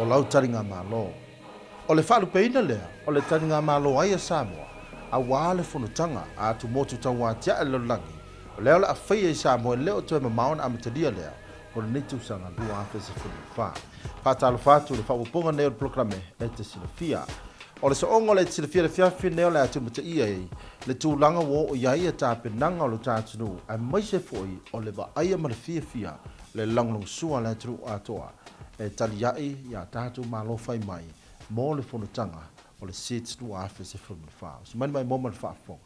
o lau taligamalo. O le faalupeina lea o le taligamalo ai a Samoa auā le fonotaga a atumotu tauatiae le lalolagi, o lea o le a faia i Samoa e le o toe mamao ona amatalia lea mo lenei tausaga 2014. Faatalofa atu i le faaopoopoga nei o le polokalame e te silafia. O le soonga o le e te silafia i le afiafi lenei o le a tumataia ai le tulaga ua oo i ai tapenaga o lo ta atunuu aemaise foi o le vaaia ma le fiafia le lagolagosua a le atunuu atoa e taliai iā tatou Malo fai mai mo le fonotaga o le SIDS 2014. Usu mai le maimoa ma le faafofoga.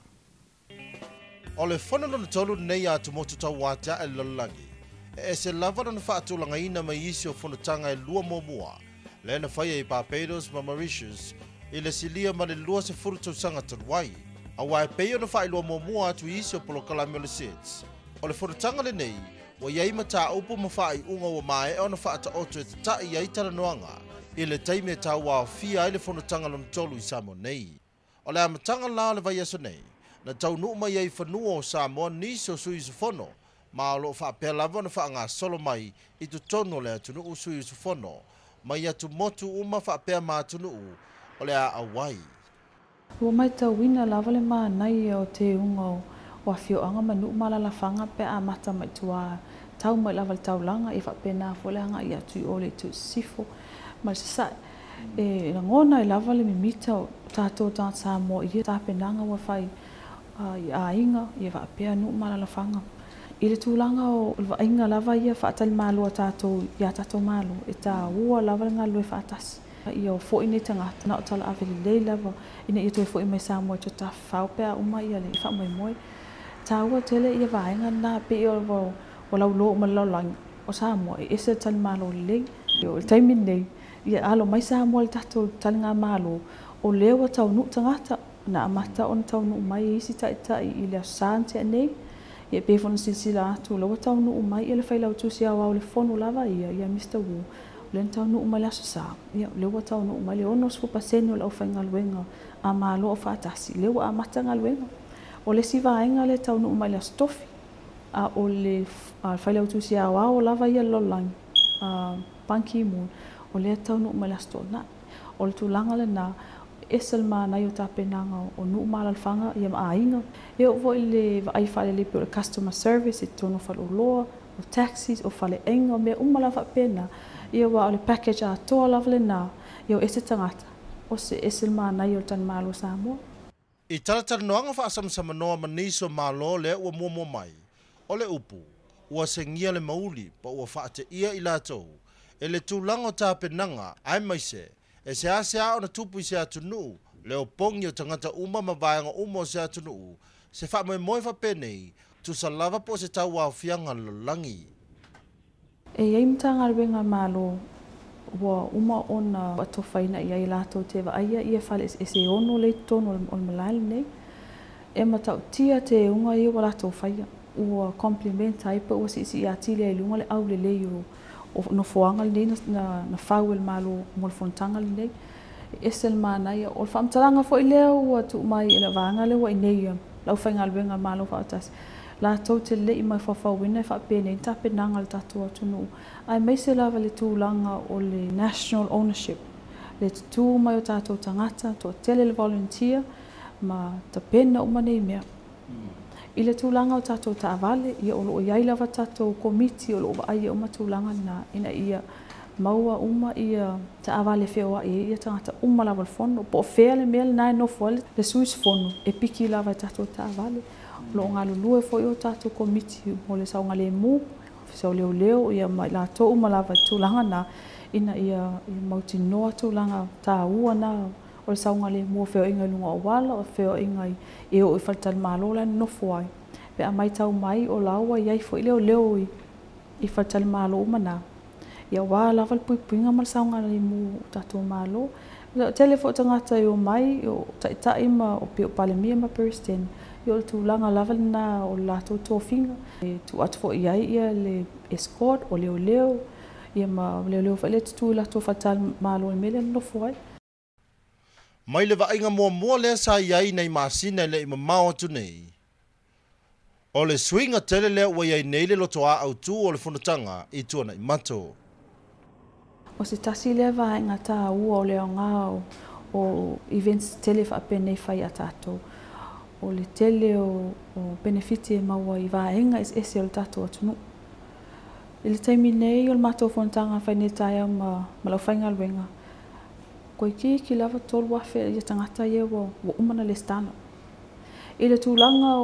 O le fono lona tolu lenei a atumotu tauatiae le lalolagi, e ese lava lona faatulagaina mai isi o fonotaga e lua muamua lea na faia i Barbados ma Mauritius i le silia ma le 20 tausaga talu ai. Auā e pei ona faailoa muamua atu i isi o polokalame o le SIDS, o le fonotaga lenei ua i ai mataupu ma faaiuga ua maea ona faataoto e tata'i ai talanoaga i le taimi e tauaofia ai le fonotaga lona tolu i Samoa nei. O le amataga la o le vaiaso nei, na taunuu mai ai i fanua o Samoa nisi o sui usufono, ma o lo o faapea lava ona faagasolo mai i totonu o le atunuu sui usufono mai atumotu uma faapea ma atunuu o le a auai. Ua matauina lava le manaia o teuga o afioaga ma nuu ma alaalafaga pe a amata mai tua tau mai lava i le taulaga, ia faapena foi le agai atu i o le itu i sisifo ma le sasae. E lagona ai lava le mimita o tatou tagata Samoa i ia tapenaga ua fai i aiga, ia faapea nuu ma alaalafaga. I le tulaga o le vaaiga lava ia faatalimalo a tatou i a tatou Malo, e taua lava le galulue faatasi. Ia foi nei tagata, na o talaave lelei lava ina ia toe foi mai Samoa e toe tafafao pe a uma ia le faamoemoe. Taua tele ia vaega na pei o ua lauloa uma le lalolagi o Samoa e ese le talimalo lelei. O le taimi lenei, ia alo mai Samoa i le tatou taligamalo, o lea ua taunuu tagata, na amata ona taunuu mai isi taitai i le Aso Sa na tea nei. Ia pei foi ona silasila atu, o lea ua taunuu mai ia le Failautusi Aoao o le Fono lava ia, ia Mister Wu, o lea na taunuu mai le Aso Sa, ia o lea ua taunuu mai le 60% o le aufaigaluega a Malo Aufaatasi, lea ua amata galuega. O le isi vaega lea e taunuu mai le Aso Tofi, a o le Failautusi Aoao lava ia le lalolagi, Ban Ki-moon, o lea e taunuu mai le Aso Toonai. O le tulaga lena, e ese le manaia o tapenaga o nuu ma alaalafaga ia ma aiga. E oo foi i le vaai faalelei pei o le customer service i totonu o faleoloa, o taxis, o faleaiga, o mea uma lava faapena. Ia aua o le package atoa lava lena, ia o ese tagata, o se ese le manaia o le talimalo o Samoa. I talatalanoaga faasamasamanoa ma nisi o Malo lea ua muamua mai, o le upu, ua segia le mauli pa ua faateia i latou e le tulaga o tapenaga aemaise e seasea ona tupu i se atunuu le opogi o tagata uma ma vaega uma o se atunuu se faamoemoe faapenei tusa lava po o se tauaofiaga a le lalolagi. E i ai Matagaluega a Malo ua uma ona atofaina i ai latou te vaaia ia fale eseese e ono lea i totonu o le malae lenei. E matautia teuga ia ua latou faia, ua compliment ai pe ua siisii atili ai i luga le aulelei o nofoaga lenei na fau e le Malo mo le fonotaga lenei. E ese le manaia. O le faamatalaga foi lea ua tuu mai e le vaega lea ua i inei le aufaigaluega a le Malo Faaotasi, latou te le i mafaufauina e faapenei ni tapenaga a le tatou atunuu, aemaise lava le tulaga o le national ownership, le tutū mai o tatou tagata, toatele le volunteer ma tapena uma nei mea. I le tulaga o tatou taavale, ia o lo o i ai lava tatou komiti o lo o vaaia uma tulaga na ina ia maua uma ia taavale e feoai ai ia tagata uma lava o le fono. Po o fea le mea lena e nofo ai le sui usufono, e piki lava i tatou taavale. O lo o galulue foi o tatou komiti mo le saogalemu, ofisa o leoleo ia ma i latou uma lava i tulaga na ina ia mautinoa tulaga taua na o le saogalemu o feoaiga i luga o auala, o feoaiga e oo i faletalimalo la e nonofo ai. Pe a matau mai o la ua i ai foi leoleo i faletalimalo uma na, ia aua lava le puipuiga ma le saogalemu o tatou Malo. O tele foi o tagata e omai, o taitai ma o pei o Palemia ma Peresetene, ia o le tulaga lava lena o le latou tofiga. E tuu atu foi i ai ia le escort, o leoleo, ia ma leoleo foi lea e tutu i latou faletalimalo i le mea lea e nonofo ai. Mai le vaaiga muamua lea sa i ai nai masina e le i mamao atu nei, o le suiga tele lea ua i ai nei le lotoā autū o le fonotaga i Tuanaimato. O se tasi lea vaega taua o le aoga o events tele faapenei fai a tatou. O le tele o penefiti e maua i vaega eseese o le tatou atunuu. I le taimi nei o le matou fonotaga fai nei taeao ma le aufaigaluega, toeitiiti lava 3,000 ia tagata ia ua uma ona resitala. I le tulaga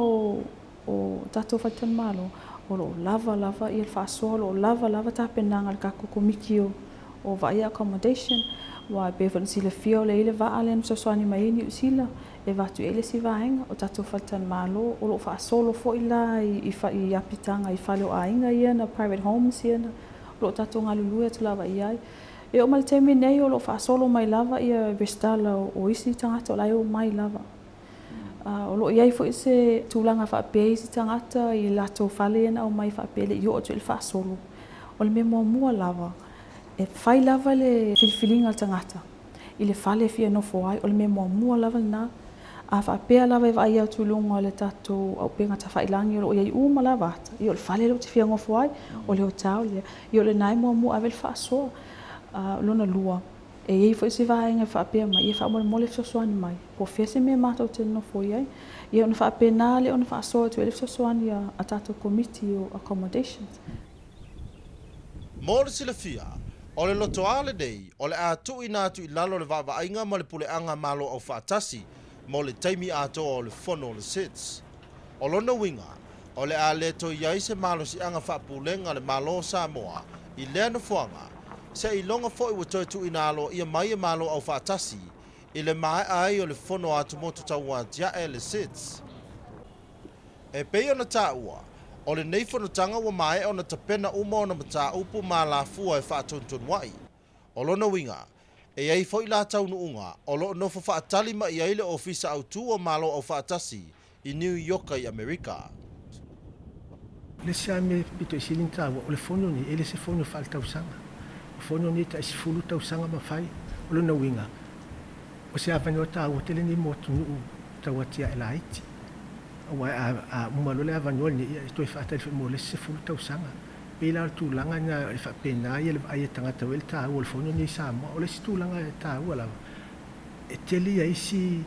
o tatou faletalimalo, o loo lava lava ia le faasoa, o loo lava lava tapenaga a le tatou komiti o vaaia accommodation. Ua pei foi ona silafia o le i le vaa lea na fesoasoani mai ai Niu Sila e avatu i ai le isi vaega o tatou faletalimalo, o loo faasolo foi la i apitaga i fale o aiga ia na private homes ia na o loo tatou galulue atu lava i ai. E oo mai le taimi nei o loo faasolo mai lava ia resitala o isi tagata o la e omai lava. O loo iai foi se tulaga faapea isi tagata i latou fale ia na aumai faapea le i oo atu i le faasolo. O le mea muamua lava, e fai lava le filifiliga a le tagata i le fale e fia nofo ai, o le mea muamua lava lena. A faapea lava e vaai atu i luga o le tatou auupega tafailagi o loo iai uma lava ata, ia o le fale lea ou te fia nofo ai, o le hotel lea, ia o lena e muamua ave le faasoa. Lona lua, e iai foi se vaega e faapea mai, ia faamolemole fesoasoani mai, po o fea se mea matou te nofo i ai. Ia ona faapena lea ona faasoa atu ai le fesoasoani a tatou komiti o accommodations. Mo le silafia, o le lotoa lenei o le a tuuina atu i lalo o le vaavaaiga ma le puleaga Malo Aufaatasi mo le taimi atoa o le fono o le SIDS. O lona uiga, o le a le toe i ai se malosiaga faapulega le Malo o Samoa i lea nofoaga, seiloga foi ua toe tuuina aloaia mai e Malo Aufaatasi i le maea ai o le fono a atumotu tauatiae le SIDS. E pei ona taua, o lenei fonotaga ua maea ona tapena uma ona mataupu ma alafua e faatonutonuai. O lona uiga, e iai foi la taunuuga o loo nofo faatali mai ai le Ofisa Autu o Malo Aufaatasi i New York i Amerika. Le isi lava mea pito i sili ona taua, o le fono lenei, e le se fono faaletausaga. O fono nei tai 10 tausaga ma fai. O lona uiga, o se avanoa taua tele lenei mo atunuu tauatiae laiti. Aua a uma loa le avanoa lenei, ia e toe faatali foi mo le isi 10 tausaga. Pei la o le tulaga na e faapena ia le vaai a tagata ua i ai le taua o le fono lenei i Samoa. O le isi tulaga e taua lava, e tele ia isi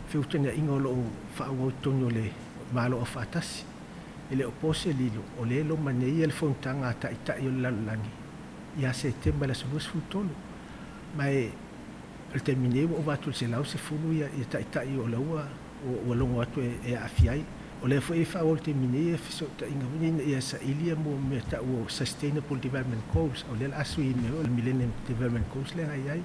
feutagaiga o loo faaauau i totonu o le Malo Aufaatasi. E le o po se lilo, o lea e loma nei ia le fonotaga a taitai o le lalolagi ia Setema i le aso 23. Ma e o le taimi nei ua ova atu i le 110 ia taitai o la ua logo atu e aafia ai. O lea foi e faaauau i le taimi nei ia fesootaiga foi nei ina ia saili ia mo mea tau o Sustainable Development Goals. O lea o le a sui i mea o le Millennium Development Goals lea na i ai.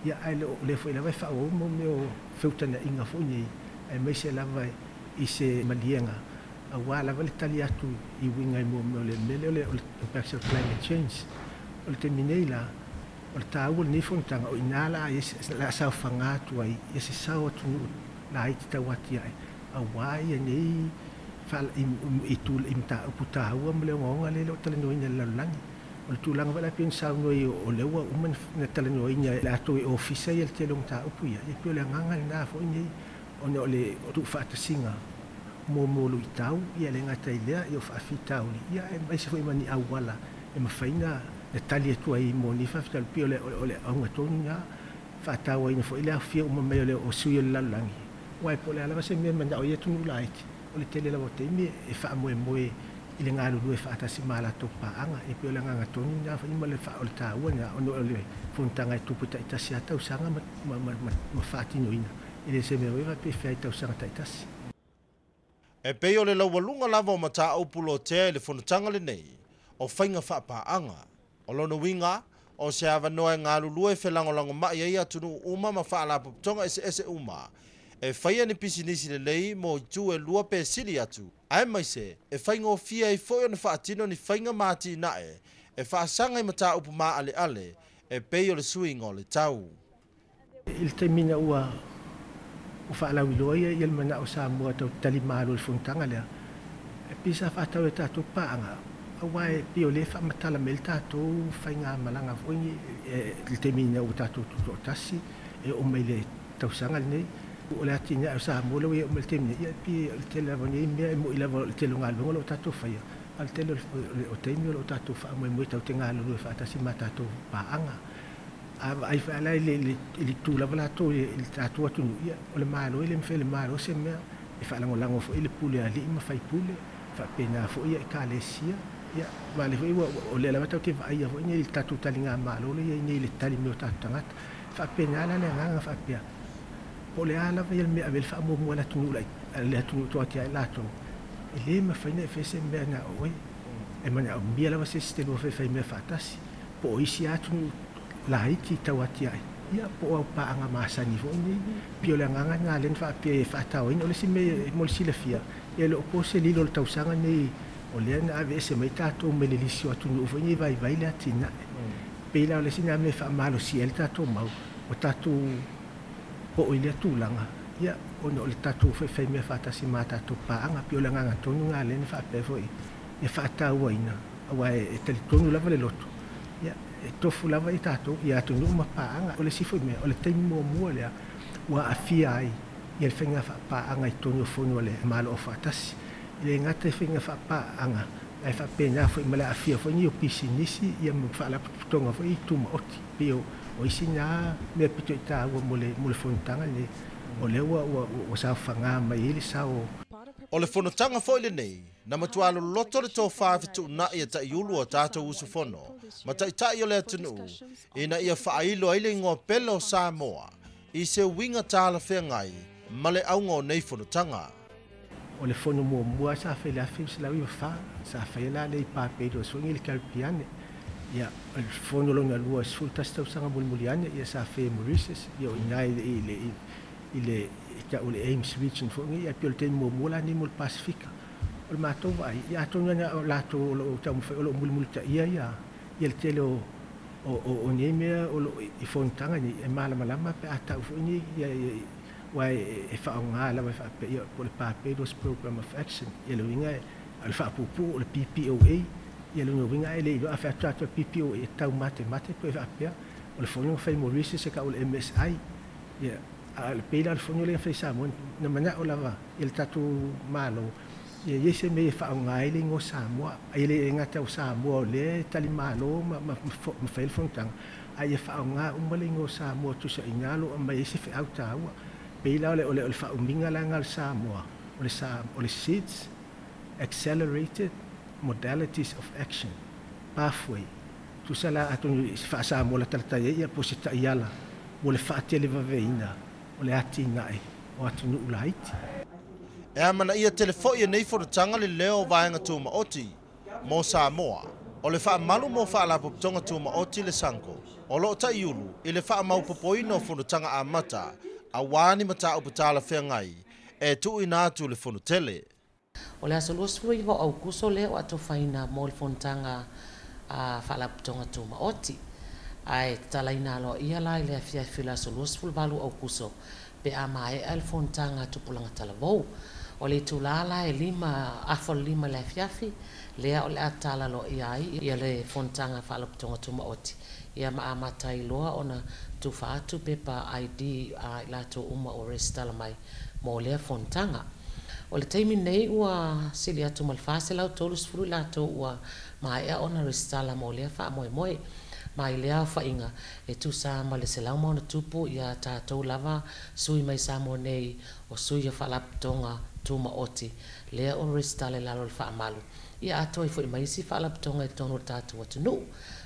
Ia, ae o lea foi lava e faaauau mo mea o feutagaiga foi nei, aemaise lava i se maliega aua lava le tali atu i uiga i mo mea o le mea lea o le impacts of climate change. O le taimi nei la, o le taua o lenei fonotaga, o i ina la a saofaga atu ai ia se sao atunuu laiti tauatiae aua ia nei i mataupu taua ma le ogaoga lea e le o talanoaina i le lalolagi. O le tulaga foi la pei ona saunoa ai o lea ua uma ona talanoaina e latou i ofisa ia le tele o mataupu ia, ia pei o le agaga lena foi nei ona o le tuufaatasiga mo luitau, ia le gata i lea, ia o faafitauli, ia aemaise foi ma ni auala e mafai ona tali atu ai mo nei faafitauli. Pei o le auga tonu lena, faatauaina foi le aofia uma mai o sui o le lalolagi. Aua e po o le a lava se mea e manao ai atunuu laiti, o le tele lava o taimi e faamoemoe i le galulue faatasi ma latou paaga. E pei o le agaga tonu lena foi ma le taua lena, ona o le fonotaga e tupu taitasi lava tausaga ma faatinoina. E le se mea foi faapea e fai tausaga taitasi. E pei o le laualuga lava o mataupu lotea i le fonotaga lenei, o faiga faapaaga. O lona uiga, o se avanoa e galulue felagolagomai ai atunuu uma ma faalapotopotoga eseese uma. E faia ni pisinisi lelei mo itu e lua pe sili atu, aemaise e faigofie ai foi ona faatino ni faiga ma atinae e faasaga i mataupu maaleale e pei o le suiga o le tau. I le taimi ina ua faalauiloa ia le manao o Samoa tau talimalo i le fonotaga lea, e pei sa faatau e tatou paaga, aua e pei o lea e faamatala mai le tatou faigamalaga foi i le taimi ina ua tatou tutoatasi e oo mai le tausaga lenei. O le atinae o Samoa lea ua i ai oo mai le taimi nei, ia e pei o le tele lava o nei mea e moi lava o le tele o galuega o lo o tatou faia. A le tele o taimi o loo tatou faamoemoe tatou te galulue faatasi ma tatou paaga. A vaai foi la i le tu lava latou i le tatou atunuu, ia o le Malo e le mafai e le Malo se mea e faalagolago foi le pule a alii ma faipule, faapena foi ia ekalesia. Ia ma le foi o lea lava tatou te vaaia foi nei i le tatou taligamalo lea e i ai nei i le tali mai o tatou tagata. Faapena la le agaga faapea, po o le a lava ia le mea e ave i ai le faamuamua a le atunuu le atunuu toatia ai latou, e lē mafai ona e faia se mea na o oe, e manaomia lava se isi te lua faifai mea faatasi, po o isi atunuu laiti tau atiae, ia po o au paaga masani foi nei. Pei o le agaga lena lea na faapea e faataoina. O le isi mea mo le silafia, e le o po se lilo o le tausaga nei o lea na aveese mai tatou mai le lisi o atunuu foi nei vaivai le atinae. Pei la o le isi lena mea e faamalosia ai le tatou mau o tatou oo i lea tulaga, ia ona o le tatou faifai mea faatasi ma tatou paaga. Pei o le agaga tonu lena lea na faapea foi e faatauaina, aua e talitonu lava le loto, ia e tofu lava i tatou i atunuu ma paaga. O le isi foi mea, o le taimi muamua lea ua aafia ai ia le faiga faapaaga i totonu o fono a le Malo Aufaatasi. E le gata i faiga faapaaga, ae faapena foi ma le aafia foi nei o pisinisi ia ma faalapotopotoga foi tumaoti. Pei o isi na mea pito i taua mo le fonotaga lenei, o lea ua saofaga mai ai le sao. O le fonotaga foi lenei, na matua loloto le tofā fetuunai e taiulu o tatou usufono, ma taitai o le atunuu, ina ia faailo ai le igoa pele o Samoa, i se uiga talafeagai ma le auga o nei fonotaga. O le fono muamua sa fai i le 1994, sa faia la le i Barbados foi nei i le Caribbean. Ia o le fono lona lua 11 tausaga mulimuli ane, ia sa faia i Mauritius, ia o i ina i le tau o le Ames region foi nei, ia pei o le taimi muamua la nei mo le Pasifika. O le matou vaai, ia atonu ana o latou o loo taumafai o loo mulimulitaia ia le tele o nei mea o loo i fonotaga nei, e malamalama pe a tau foi nei ia aua e faaaoga lava e faapea ia po o le Barbados Program of Action, ia le uiga o le faapuupuu o le PPOA, ia lona uiga e le iloa a fai atu tatou PPOA e taumatemate pe faapea o le fono na fai Mauritius e tau o le MSI. Ia a o le pei la o le fono lea na fai Samoa, na manao lava ia le tatou Malo ia i ai se mea e faaaoga ai le igoa Samoa, ai le gata o Samoa o lea e talimalo ma fai le fonotaga, a ia faaaoga uma le igoa Samoa tusa i ina lo aumai ai se feau taua. Pei la o le faaumiga la lena o le Samoa, o le SIDS, Accelerated Modalities of Action Pathway, tusa la atonu i se faa-Samoa latalata i ai, ia po o se taiala mo le faatelevaveina o le atinae o atunuu laiti. E amanaia tele foi e nei fonotaga le leo o vaega tumaoti mo Samoa, o le faamalu mo faalapotopotoga tumaoti le SANGO, o loo taiulu i le faamaupopoina o fonotaga amata, auā ni mataupu talafeagai e tuuina atu le fono tele. O le aso 29 o Aukuso lea ua atofaina mo le fonotaga a faalapotopotoga tumaoti. Ae tatalaina aloaia la i le afiafi o le aso 28 o Aukuso pe a maea le fonotaga a tupulaga talavou. O le itulā la e 4:30 i le afiafi, lea o le a tatala aloaia ai ia le fonotaga a faalapotopotoga tumaoti, ia ma amata ai loa ona tufa atu pepa ID a i latou uma o resitala mai mo lea fonotaga. O le taimi nei ua sili atu ma le 430 i latou ua maea ona resitala mo lea faamoemoe. Ma i lea aofaiga e tusa ma le 100+ ia tatou lava sui mai Samoa nei o sui o faalapotopotoga tumaoti lea o resitala i lalo o le faamalu, ia atoa ai foi ma isi faalapotopotoga i totonu o le tatou atunuu.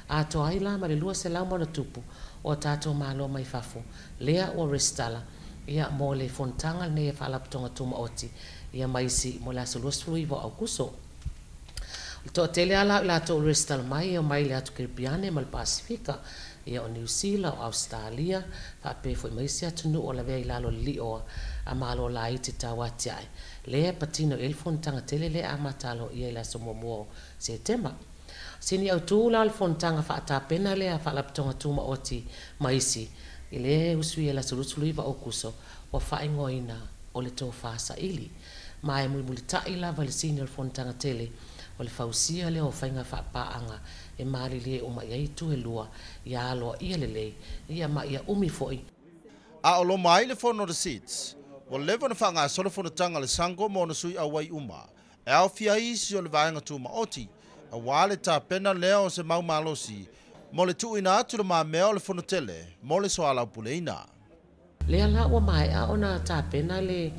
Atoa ai la ma le 200+ o tatou malo mai fafo lea ua resitala ia mo le fonotaga lenei a faalapotopotoga tumaoti ia ma isi mo le aso 29 o Aukuso. O le toatele lava o i latou o resitala mai e omai i le atu Keripiane ma le Pasifika, ia o Niu Sila, o Ausetalia, faapea foi ma isi atunuu o lavea i lalo o le lio a malo laiti tau atiae, lea e patino i ai le fonotaga tele lea e amata aloaia i le aso 1 o Setema. Sini autū la o le fonotaga faatapena lea a faalapotopotoga tumaoti ma isi, i le usuia i le aso 29 o Aukuso, ua faaigoaina o le tofā saili. Ma e mulimulitai lava i le sini o le fonotaga tele, o le fausia lea o faiga faapaaga e malilie uma i ai itu e lua, ia aloaia lelei, ia ma ia umi foi. A o loma ai le fono o le SIDS, ua leva ona faagasolo fonotaga a le SANGO mo ona sui auai uma, E aofia ai isi o le vaega tumaoti, auā le tapena lea o se mau malosi mo le tuuina atu i lumamea o le Fono Tele mo le soalaupuleina. Lea la ua maea ona tapena le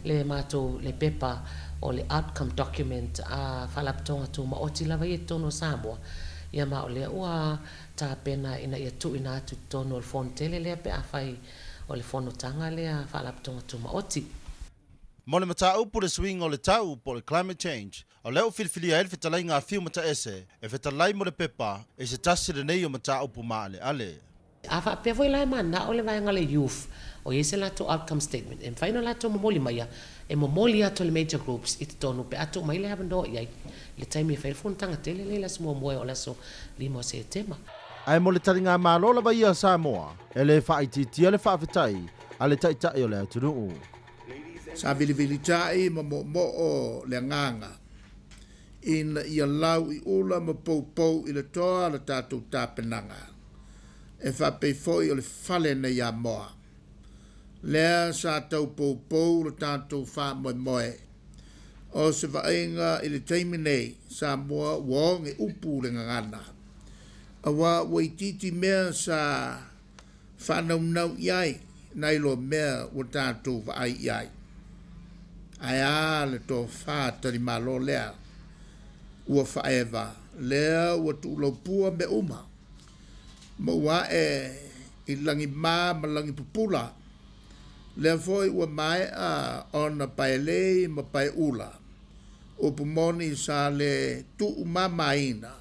le matou le pepa o le outcome document a Faalapotopotoga Tumaoti lava ia i totonu o Samoa, ia ma o lea ua tapena ina ia tuuina atu i totonu o le Fono Tele lea pe afai o le fonotaga lea a Faalapotopotoga Tumaoti. Mo le mataupu le suiga o le tau po o le climate change, o lea ua filifilia ai le fetalaiga a Fiu Mataese e fetalai mo le pepa i se tasi lenei o mataupu maaleale. A faapea foi la e manao le vaega le youth o i ai se latou outcome statement e mafai ona latou momoli maia, e momoli atu e le major groups i totonu pe a tuu mai le avanoa i ai i le taimi e fai ai le fonotaga tele lea i le aso muamua e o le aso 5 o Setema. Ae mo le taligamalo lava ia a Samoa, e le faaitiitia le faafetai a le Taitai o le atunuu. Sa vilivilitaʻi ma moomoo le agaga ina ia lau i ula ma poupou i le toa le tatou tapenaga e faapei foi o le fale nei Amoa. Lea sa tau poupou le tatou faamoemoe o se vaaiga i le taimi nei Samoa ua oge upu le gagana auā ua itiiti mea sa faanaunau i ai nai lo mea ua tatou vaai i ai. Ae a le tofā talimalo lea ua faaeva, lea ua tuulaupua mea uma, ma ua ae i lagimā ma lagipupula, lea foi ua maea ona paelei ma paeula, upu moni sa le tuumamaina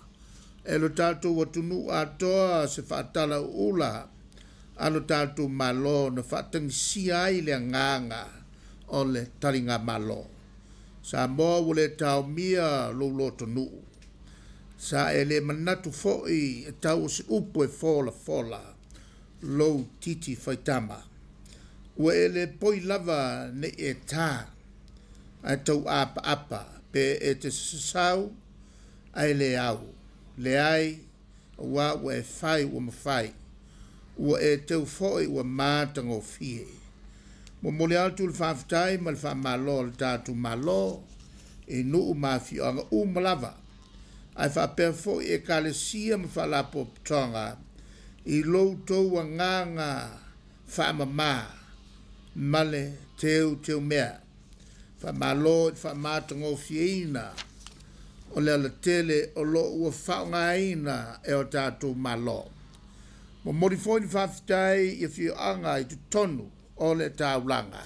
e lo tatou atunuu atoa se faatalauula a lo tatou Malo na faatagisia ai le agaga o le taligamalo. Samoa ua le taomia lou lotonuu. Sa e le manatu foi e tau o se upu e folafola lou titi faitama. Ua e le poi lava nei e tā ae tau apaapa pe e te sasau ae le au. Leai, auā ua e fai ua mafai. Ua e teu foi ua matagofie. Momoli atu le faafetai ma le faamalo a le tatou Malo i nuu ma afioaga uma lava, ae faapea foi Ekalesia ma Faalapotopotoga i lo outou agaga faamama ma le teuteumea. Faamalo i le faamatagofieina o le alatele o lo o ua faaaogaina e o tatou Malo. Momoli foi le faafetai i afioaga i totonu o le taulaga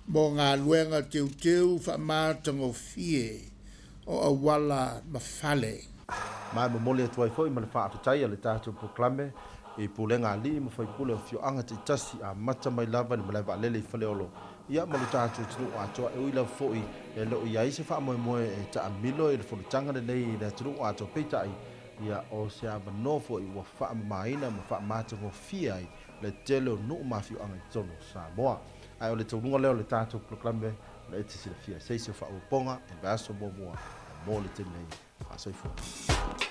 mo galuega teuteu faamatagofie o auala ma fale. Ma e momoli atu ai foi ma le faafetai a le tatou polokalame i pulega a alii ma faipule o afioaga taitasi amata mai lava i le malae vaalele i Faleolo ia ma lo tatou atunuu atoa. E ui lava foi e le o i ai se faamoemoe e taamilo i le fonotaga lenei i le atunuu atoa, peitai ia o se avanoa foi ua faamamaina ma faamatagofie ai le tele o nuu ma afioaga i totonu o Samoa. Ae o le taunuuga lea o le tatou polokalame o le e te silafia se isi o faaopoopoga i le vaiaso muamua mo le taimi nei. Faasoifua.